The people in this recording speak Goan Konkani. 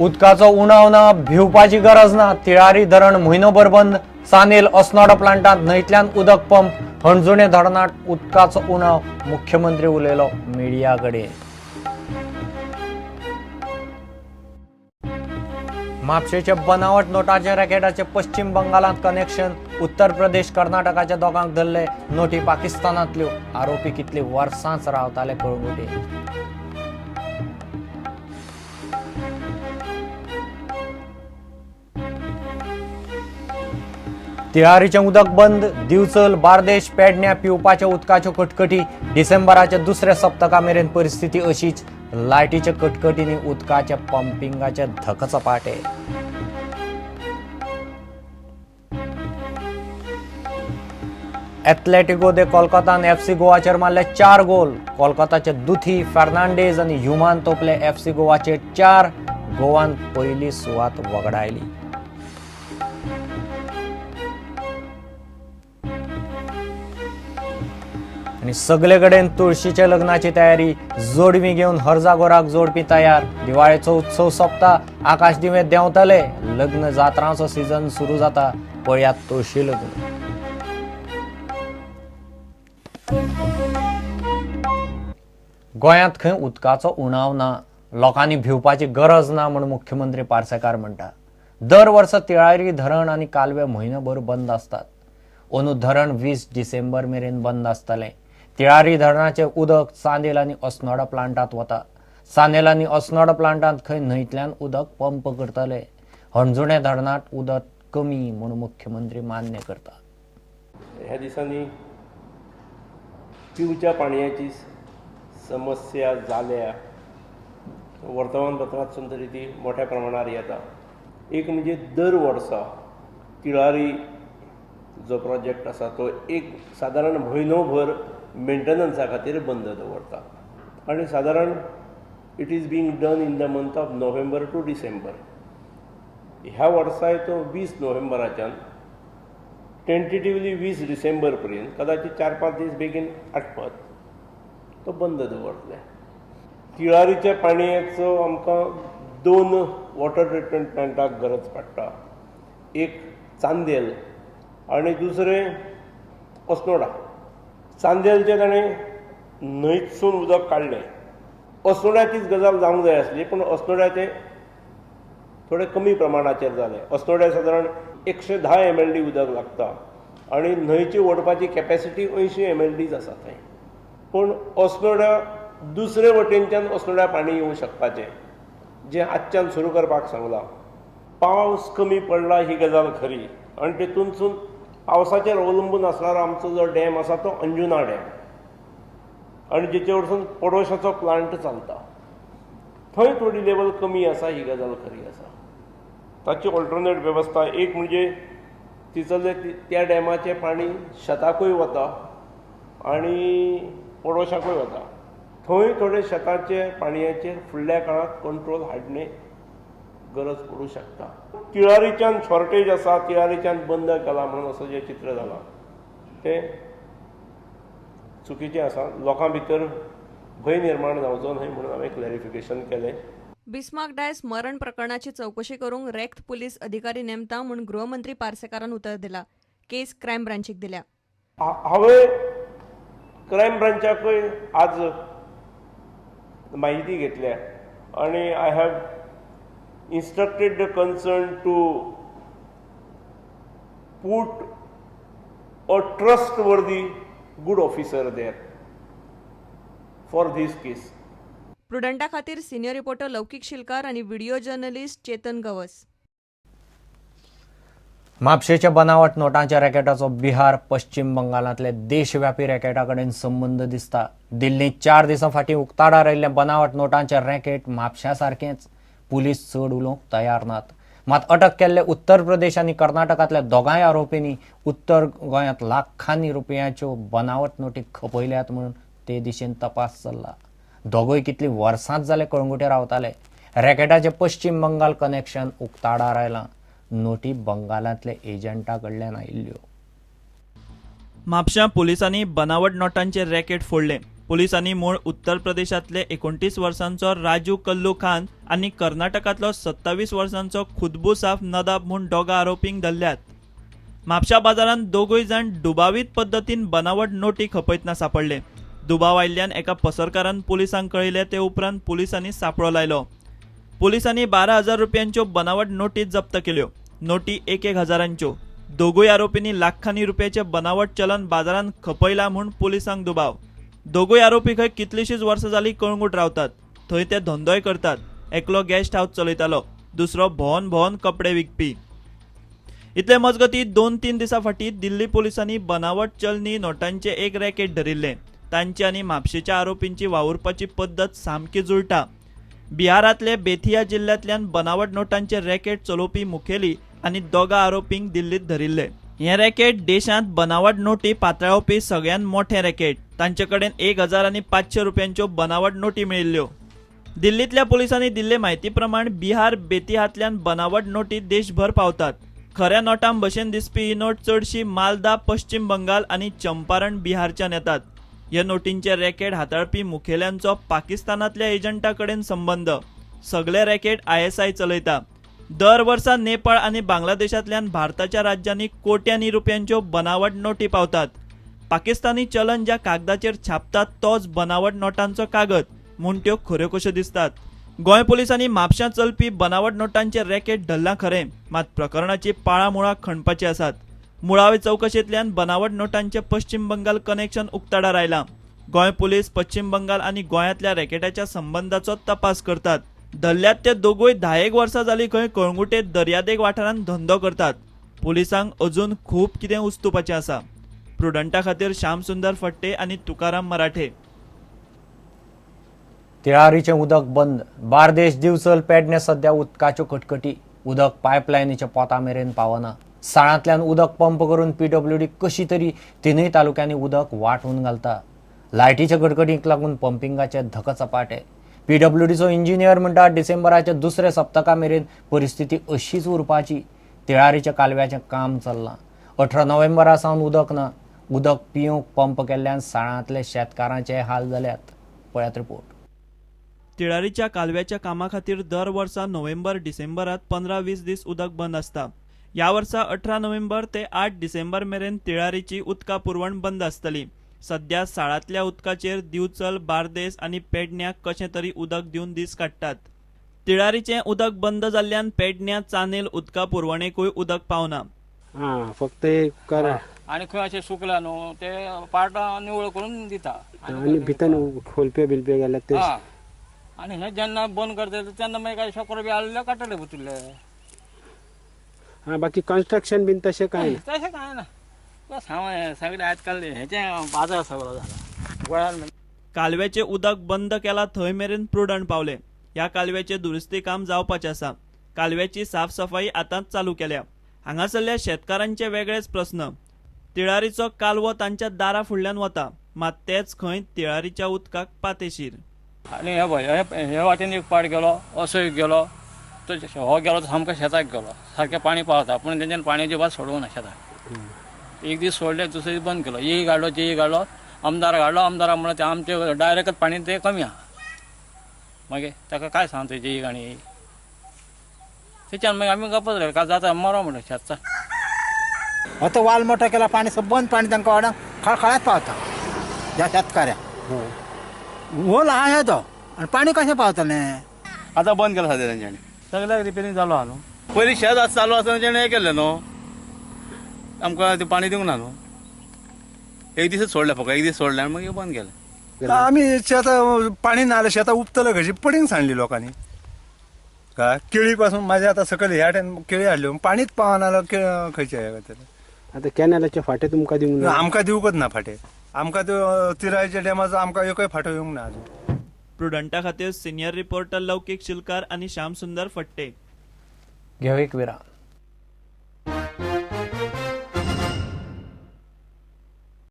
उदकाचो उणाव ना, भिवपाची गरज ना. तिळारी धरण म्हयनोभर बंद. चांदेल अस्नोडा प्लांटांत न्हंयतल्यान उदक पंप. हणजुणे धरणांत उदकाचो उणाव. मुख्यमंत्री उलयलो मिडिया कडेन. म्हापशेचे बनावट नोटाचे रॅकेटाचे पश्चिम बंगालांत कनेक्शन. उत्तर प्रदेश कर्नाटकाच्या दोगांक धरले. नोटी पाकिस्तानांतल्यो. आरोपी कितली वर्सांच रावताले कळंगुटे. तिळारीचें उदक बंद. दिवचल, बार्देश, पेडण्या पिवपाच्या उदकाच्यो कटकटी. डिसेंबराच्या दुसऱ्या सप्तका मेरेन परिस्थिती अशीच. लायटीच्या कटकटींनी उदकाच्या पंपिंगाचे धकचपाटे. एथलेटिको दे कोलकातान एफसी गोवाचेर मारले 4 गोल. कोलकाताचे दुथी, फर्नांडीज आनी ह्युमान तोपले एफसी गोवाचेर 4. गोवान पयली सुवात वगडायली. आनी सगळे कडेन तुळशीच्या लग्नाची तयारी. जोडवी घेवन हरजागोराक जोडपी तयार. दिवाळेचो उत्सव सोंपता, आकाश दिवे देंवतले, लग्न जात्रांचो सीजन सुरू जाता. पळयात तुळशी लग्न. गोंयांत खंय उदकाचो उणाव ना, लोकांनी भिवपाची गरज ना म्हूण मुख्यमंत्री पार्सेकार म्हणटा. दर वर्सा तिळारी धरण आनी कालवे म्हयनोभर बंद आसतात. अंदू धरण 20 डिसेंबर मेरेन बंद आसतलें. तिळारी धरणाचें उदक चांदेल आनी अस्नोडा प्लांटांत वता. चांदेल आनी अस्नोडा प्लांटांत खंय न्हंयतल्यान उदक पंप करतले. हणजुणे धरणांत उदक कमी म्हूण मुख्यमंत्री मान्य करता. ह्या दिसांनी पिवच्या पाणयाची समस्या जाल्या. वर्तमानपत्रांतसून तरी ती मोठ्या प्रमाणार येता. एक म्हणजे दर वर्सा तिळारी जो प्रोजेक्ट आसा तो एक सादारण म्हयनोभर मेंटेनन्सा खातीर बंद दवरता आनी सादारण it is being done in the month of November to December. ह्या वर्साय तो 20 नोव्हेंबराच्यान टेंटेटिवली 20 डिसेंबर पर्यंत, कदाचित 4-5 दीस बेगीन आटपत, तो बंद दवरतले. तिळारीच्या पाणयेचो आमकां 2 वॉटर ट्रिटमेंट प्लांटाक गरज पडटा. एक चांदेल आनी दुसरें अस्नोडा. चांदेलचें ताणें न्हंयतसून उदक काडलें. अस्नोड्याचीच गजाल जावंक जाय आसली, पूण अस्नोड्याचें थोडें कमी प्रमाणाचेर जालें. अस्नोड्या सादारण 110 MLD उदक लागता आनी न्हंयची ओडपाची कॅपेसिटी 80 MLDच आसा थंय. पूण अस्नोड्या दुसरे वटेनच्यान अस्नोड्या पाणी येवं शकपाचें, जें आजच्यान सुरू करपाक सांगलां. पावस कमी पडला ही गजाल खरी आनी तेतूनसून पावसाचेर अवलंबून आसणारो आमचो जो डॅम आसा तो अंजुना डॅम आनी जेचे वरसून पडोशाचो प्लांट चलता, थंय थोडी लेवल कमी आसा ही गजाल खरी आसा. ताची ऑल्टरनेट वेवस्था एक म्हणजे तिचले त्या डॅमाचें पाणी शेताकूय वता आनी पडोशाकूय वता. थंय थोडे शेताचे पाणयाचेर फुडल्या काळांत कंट्रोल हाडणे गरज पडूं शकता. तिळारीच्यान शॉर्टेज आसा, तिळारीच्यान बंद केला म्हणून असो जें चित्र जालां तें चुकीचें आसा. लोकां भितर भंय निर्माण जावचो न्हय म्हणून हांवें क्लॅरिफिकेशन केलें. बिस्मार्क डायस मरण प्रकरणाची चवकशी करूंक रेक्त पुलीस अधिकारी नेमता म्हूण गृहमंत्री पार्सेकारान उतर दिला. केस क्रायम ब्रांचीक दिल्या. हांवें क्रायम ब्रांचाकूय आज माहिती घेतल्या आनी I have instructed the concern to put a trustworthy good officer there for this case. प्रुडंटा खातीर सिनियर रिपोर्टर लौकिक शिलकार आनी व्हिडिओ जर्नलिस्ट चेतन गवस. म्हापशेच्या बनावट नोटांच्या रॅकेटाचो बिहार, पश्चिम बंगालांतले देशव्यापी रॅकेटा कडेन संबंद दिसता. दिल्लींत 4 दिसां फाटीं उक्ताडार आयिल्लें बनावट नोटांचें रॅकेट म्हापश्या सारकेंच. पुलीस चड उलोवंक तयार नात. मात अटक केल्ले उत्तर प्रदेश आनी कर्नाटकांतल्या दोगांय आरोपींनी उत्तर गोंयांत लाखांनी रुपयांच्यो बनावट नोटी खपयल्यात म्हणून ते दिशेन तपास चल्ला. दोगूय कितलीं वर्सांच जाले कळंगुटे रावताले. रॅकेटाचें पश्चिम बंगाल कनेक्शन उक्ताडार आयलां. नोटी बंगालांतले एजंटा कडल्यान आयिल्ल्यो. म्हापश्यां पुलिसांनी बनावट नोटांचें रॅकेट फोडलें. पुलिसांनी मूळ उत्तर प्रदेशांतले 29 वर्सांचो राजू कल्लू खान आनी कर्नाटकांतलो 27 वर्सांचो खुदबू साफ नदाब म्हूण दोगा आरोपींक धरल्यात. म्हापशा बाजारांत दोगूय जाण दुबावीत पद्दतीन बनावट नोटी खपयतना सापडले. दुबाव आयिल्ल्यान एका पसरकारान पुलिसांक कळयलें. ते उपरांत पुलिसांनी सांपळो लायलो. पुलिसांनी 12,000 रुपयांच्यो बनावट नोटी जप्त केल्यो. नोटी 1-1 हजारांच्यो. दोगूय आरोपींनी लाखांनी रुपयाचे बनावट चलन बाजारांत खपयला म्हूण पुलिसांक दुबाव. दोगूय आरोपी खंय कितलीशीच वर्सां जाली कळंगूट रावतात. थंय ते धंदोय करतात. एकलो गेस्ट हावस चलयतालो, दुसरो भोंवन भोंवन कपडे विकपी. इतले मजगती 2-3 दिसां फाटीं दिल्ली पुलिसांनी बनावट चलनी नोटांचें एक रॅकेट धरिल्लें. तांची आनी म्हापशेच्या आरोपींची वावुरपाची पद्दत सामकी जुळटा. बिहारांतले बेथिया जिल्ल्यांतल्यान बनावट नोटांचे रॅकेट चलोवपी मुखेली आनी दोगा आरोपींक दिल्लीत धरिल्ले. हें रॅकेट देशांत बनावट नोटी पातळावपी सगळ्यांत मोठें रॅकेट. तांचे कडेन 1,000 आनी 500 रुपयांच्यो बनावट नोटी मेळिल्ल्यो. दिल्लींतल्या पुलिसांनी दिल्ले म्हायती प्रमाण बिहार बेतिहांतल्यान बनावट नोटी देशभर पावतात. खऱ्या नोटां भशेन दिसपी ही नोट चडशी मालदा, पश्चिम बंगाल आनी चंपारण बिहारच्यान येतात. ह्या नोटींचे रॅकेट हाताळपी मुखेल्यांचो पाकिस्तानांतल्या एजंटा कडेन संबंद. सगळे रॅकेट ISI चलयता. दर वर्सा नेपाळ आनी बांगलादेशांतल्यान भारताच्या राज्यांनी कोट्यांनी रुपयांच्यो बनावट नोटी पावतात. पाकिस्तानी चलन ज्या कागदाचेर छापतात तोच बनावट नोटांचो कागद म्हूण त्यो खऱ्यो कश्यो दिसतात. गोंय पुलिसांनी म्हापशां चलपी बनावट नोटांचे रॅकेट धरलां खरें, मात प्रकरणाची पाळां मुळां खणपाची आसात. मुळावे चवकशेंतल्यान बनावट नोटांचे पश्चिम बंगाल कनेक्शन उक्ताडार आयलां. गोंय पुलीस पश्चिम बंगाल आनी गोंयांतल्या रॅकेटाच्या संबंदाचो तपास करतात. धरल्यात ते दोगूय 10 वर्सां जाली खंय कळंगुटे दर्यादेग वाठारांत धंदो करतात. पुलिसांक अजून खूब कितें उस्तुपाचें आसा. प्रुडंटा खातीर श्यामसुंदर फट्टे आनी तुकाराम मराठे. तिळारीचें उदक बंद. बार्देश, दिवचल, पेडणे सध्या उदकाच्यो कटकटी. उदक पायपलायनीच्या पोता मेरेन पावना. साळांतल्यान उदक पंप करून PWD कशी तरी तिनूय तालुक्यांनी उदक वांटून घालता. लायटीच्या कटकटीक लागून पंपिंगाचे धकचपाटे. PWDचो इंजिनियर म्हणटा डिसेंबराच्या दुसऱ्या सप्तका मेरेन परिस्थिती अशीच उरपाची. तिळारीच्या कालव्याचें काम चल्लां. 18 नोव्हेंबरा सावन उदक ना. उदक पिवंक पंप केल्ल्यान साळांतले शेतकारांचे हाल जाल्यात. पळयात रिपोर्ट. तिळारीच्या कालव्याच्या कामा खातीर दर वर्सा नोव्हेंबर डिसेंबरात 15-20 दीस उदक बंद आसता. ह्या वर्सा 18 नोव्हेंबर ते 8 डिसेंबर मेरेन तिळारीची उदका पुरवण बंद आसतली. सध्या साळांतल्या उदकाचेर दिवचल, बार्देस आनी पेडण्याक कशें तरी उदक दिवन दीस काडटात. तिळारीचें उदक बंद जाल्ल्यान पेडण्या, चानेल उदका पुरवणेकूय उदक पावना. फक्त एक करा. आनी खंय अशें सुकला न्हू ते पार्टां निवळ करून दिता. आनी भितर खोलपे बिलपे गेल्यार ते. आनी हे जेन्ना बंद करता तेन्ना मागीर काय शोकर बी आहले काडटले भितरले. बाकी कन्स्ट्रक्शन बीन तशें कांय ना. तशें कांय ना. बस सगळे आजकाल हेचें बाजार सगळो जाला गोंयांत. कालव्याचें उदक बंद केलां थंय मेरेन प्रुडंट पावले. ह्या कालव्याचें दुरुस्ती काम जावपाचें आसा. कालव्याची साफसफाई आतांच चालू केल्या. हांगासरल्या शेतकारांचे वेगळेच प्रस्न. तिळारीचो कालवो तांच्या दारा फुडल्यान वता, मात तेच खंय तिळारीच्या उदकाक पातेशीर. आनी हे पळय, हे वाटेन एक पाट गेलो, असो एक गेलो, तो हो गेलो तो सामको शेताक गेलो. सारकें पाणी पावता पूण तेंच्यान पाणी अजिबात सोडूंक ना शेताक. एक दीस सोडले, दुसरे दीस बंद केलो. एक हाडलो, जे हाडलो, आमदार हाडलो. आमदारा म्हणल्यार ते आमचे डायरेक्टच पाणी ते कमी आहा. मागीर ताका काय सांगता जे आनी तेच्यान मागीर आमी गप्पच रावले. काय जाता मरो म्हणटा शेतचा. आतां वाल मोठो केला, पाणी सबंद पाणी तांकां वाड्यांक खळखळात पावता. ह्या शेतकाऱ्यांक होल आहा तो आनी पाणी कशें पावतलें? आतां बंद केला सद्या तेंच्यांनी. सगळ्याक रिपेरींग जालो आहा न्हू. पयलीं शेत आतां चालू आसतना तेणें हें केल्लें न्हू, आमकां तें पाणी दिवंक ना न्हू. एक दीसच सोडलें, फकत एक दीस सोडलें आनी मागीर बंद केलें. आमी शेतां पाणी ना जाल्यार शेतां उपतले कशी? पडींग सांडली लोकांनी. काय केळी पासून माझ्या आता सकयल ह्या टायम केळी हाडल्यो, पाणीच पावना जाल्यार खंयचे हें करतले? आतां कॅनलाचे फाटे तुमकां दिवंक ना? आमकां दिवंकच ना फाटे. आमकां त्यो तिरायच्या डॅमाचो आमकां एकय फाटो येवंक ना अजून. प्रुडंटा खातीर सिनियर रिपोर्टर लौकीक शिलकार आनी श्यामसुंदर फट्टे. घेवं एक विराम.